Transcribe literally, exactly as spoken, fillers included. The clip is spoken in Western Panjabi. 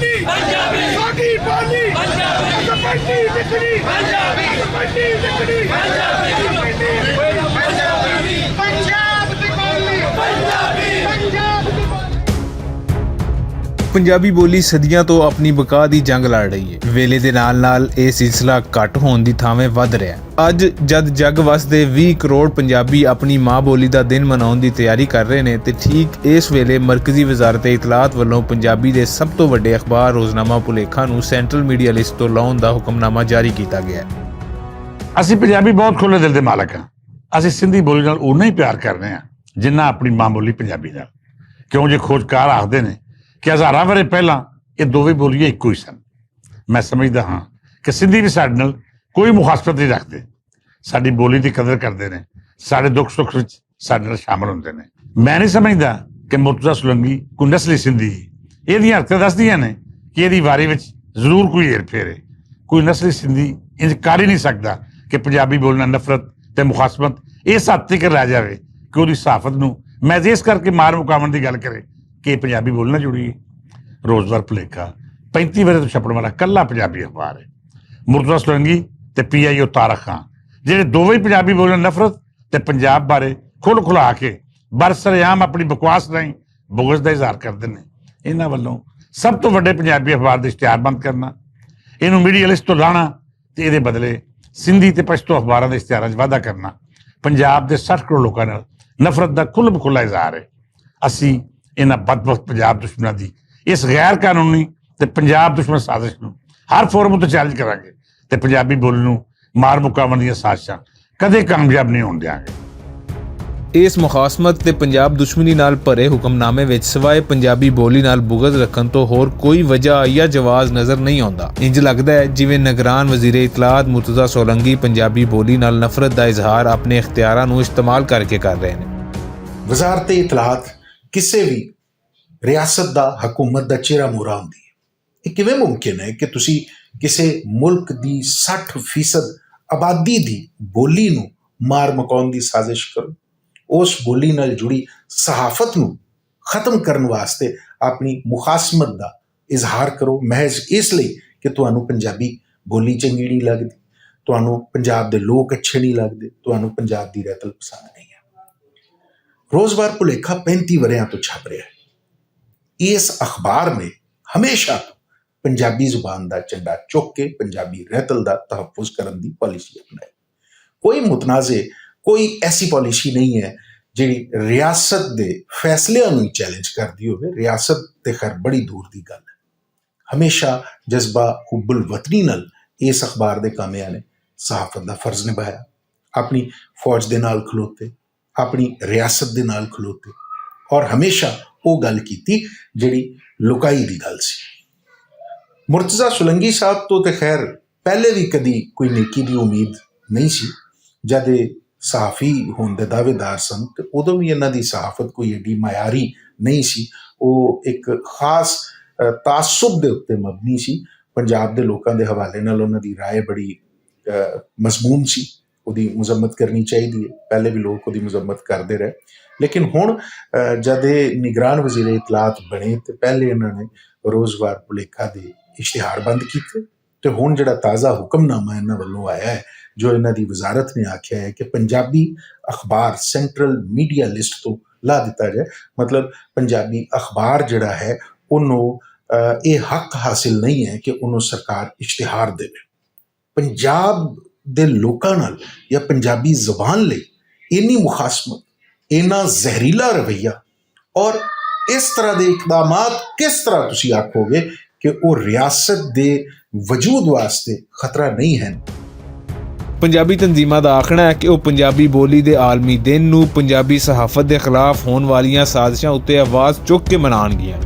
ساڈی بولی، سپنڈی لکھنی، سپنڈی لکھنی، پنجاب دی بولی، پنجاب دی بولی۔ پنجابی بولی صدیاں تو اپنی بقا دی جنگ لڑ رہی ہے۔ ویلے دے نال نال اے سلسلہ گھٹ ہون دی تھاویں ودھ رہیا ہے۔ اج جد جگ وس دے ویہہ کروڑ پنجابی اپنی ماں بولی دا دن مناؤن دی تیاری کر رہے نے، تے ٹھیک اس ویلے مرکزی وزارت اطلاعات ولوں پنجابی دے سب توں وڈے اخبار روزنامہ پلیکھا نوں سینٹرل میڈیا لسٹ توں لاؤن دا حکمنامہ جاری کیتا گیا ہے۔ اسی پنجابی بہت کھلے دل دے مالک ہاں۔ اسی سندھی بولی نال اونا ہی پیار کرنے ہاں، جنہ اپنی ماں بولی پنجابی نال۔ کیوں جے کھوجکار آکھدے نے کہ ہزاراں ورے پہلاں اے دوویں بولیاں اکو ہی سن۔ میں سمجھدا ہاں کہ سندھی وی ساڈے نال کوئی مخاصمت نہیں رکھدے، ساڈی بولی دی قدر کردے نے، ساڈے دکھ سکھ وچ ساڈے نال شامل ہوندے نے۔ میں نہیں سمجھدا کہ مرتضی سولنگی کوئی نسلی سندھی ہے۔ ایہدیاں حرکتاں دسدیاں نے کہ ایہدی واری وچ ضرور کوئی ہیر پھیر ہے۔ کوئی نسلی سندھی انج کر ہی نہیں سکدا کہ پنجابی بولنا نفرت تے مخاصمت اس حد تک لے جاوے کہ اوہدی صحافت نوں محض اس کر کے مار مکاون دی گل کرے کہ ایہہ پنجابی بولنا جڑی ہے۔ روزگار پلیکھا پینتی ورے توں چھپن والا کلا پنجابی اخبار ہے۔ مرتضی سولنگی تے پی آئی او طارق خان، جہڑے دوویں پنجابی بولنا نفرت تے پنجاب بارے کھل کھلا کے برسر عام اپنی بکواس راہیں بغض دا اظہار کردے نے، انہاں ولوں سب توں وڈے پنجابی اخبار دے اشتہار بند کرنا، اینوں میڈیا لسٹ توں لانا تے ایہدے بدلے سندھی تے پشتو اخباراں دے اشتہاراں وچ وعدہ کرنا پنجاب دے سٹھ کروڑ لوکاں نال نفرت دا کھل بکھلا اظہار ہے۔ اسی انہاں بدبخت پنجاب دشمناں دی اس غیر قانونی تے پنجاب دشمن سازش نوں ہر فورم اُتے چیلنج کراں گے تے پنجابی بول نوں مار مکاون دیاں سازشاں کدے کامیاب نہیں ہون دیاں گے۔ اس مخاصمت تے پنجاب دشمنی نال بھرے حکمنامے وچ سوائے پنجابی بولی نال بغض رکھن توں ہور کوئی وجہ یا جواز نظر نہیں آندا۔ انج لگدا ہے جیویں نگران وزیر اطلاعات مرتضی سولنگی پنجابی بولی نال نفرت دا اظہار اپنے اختیاراں نوں استعمال کر کے کر رہے نے۔ وزارت اطلاعات کسے وی ریاست دا، حکومت دا چہرہ مورا ہوندی ہے۔ یہ کیویں ممکن ہے کہ تسی کسے ملک دی سٹھ فیصد آبادی دی بولی نوں مار مکاون دی سازش کرو، اس بولی نال جڑی صحافت نوں ختم کرن واسطے اپنی مخاصمت دا اظہار کرو، محض اس لئی کہ تانوں پنجابی بولی چنگی نہیں لگدی، تانوں پنجاب دے لوک اچھے نہیں لگدے، تانوں پنجاب دی رہتل پسند نہیں ہے۔ روزگار پلیکھا پینتی وریاں تو چھپ رہا ہے۔ اس اخبار نے ہمیشہ تو پنجابی زبان دا چنڈا چک کے پنجابی رہتل دا تحفظ کرن دی پالیسی اپنائی۔ کوئی متنازع، کوئی ایسی پالیسی نہیں ہے جڑی ریاست دے فیصلے نوں چیلنج کردی ہوئے۔ ریاست تے خیر بڑی دور دی گل ہے۔ ہمیشہ جذبہ حب الوطنی نال اس اخبار دے کامیاں نے صحافت دا فرض نبھایا، اپنی فوج دے نال کھلوتے، اپنی ریاست دے نال کھلوتے، اور ہمیشہ او گل کیتی جڑی لکائی دی گل سی۔ مرتضی سولنگی صاحب تو تے خیر پہلے وی کدی کوئی نیکی دی امید نہیں سی۔ جد اے صحافی ہون دے دعوے دار سن تے ادوں وی انہاں دی صحافت کوئی ایڈی معیاری نہیں سی۔ او ایک خاص، اہ، تعصب دے اُتے مبنی سی۔ پنجاب دے لوکاں دے حوالے نال انہاں دی رائے بڑی، اہ، مضمون سی۔ اودی مذمت کرنی چاہیدی ہے۔ پہلے وی لوک اودی مذمت کردے رہے، لیکن ہن، اہ، جد اے نگران وزیر اطلاعات بنے تے پہلے انہاں نے روزگار پلیکھا دے اشتہار بند کیتے۔ تے ہن جڑا تازہ حکم نامہ انہاں ولوں آیا ہے، جو انہاں دی وزارت نے آکھیا ہے کہ پنجابی اخبار سینٹرل میڈیا لسٹ تو لا دتا جائے، مطلب پنجابی اخبار جڑا ہے انہوں، اہ، اے حق حاصل نہیں ہے کہ انہوں سرکار اشتہار دے۔ پنجاب دے لوکاں نال یا پنجابی زبان لئی اینی مخاصمت، اینا زہریلا رویہ اور اس طرح دے اقدامات کس طرح تسی آکھو گے کہ او ریاست دے وجود واسطے خطرہ نہیں ہیں؟ پنجابی تنظیماں دا آکھنا ہے کہ او پنجابی بولی دے عالمی دن نوں پنجابی صحافت دے خلاف ہون والیاں سازشاں اُتے آواز چک کے منان گیاں۔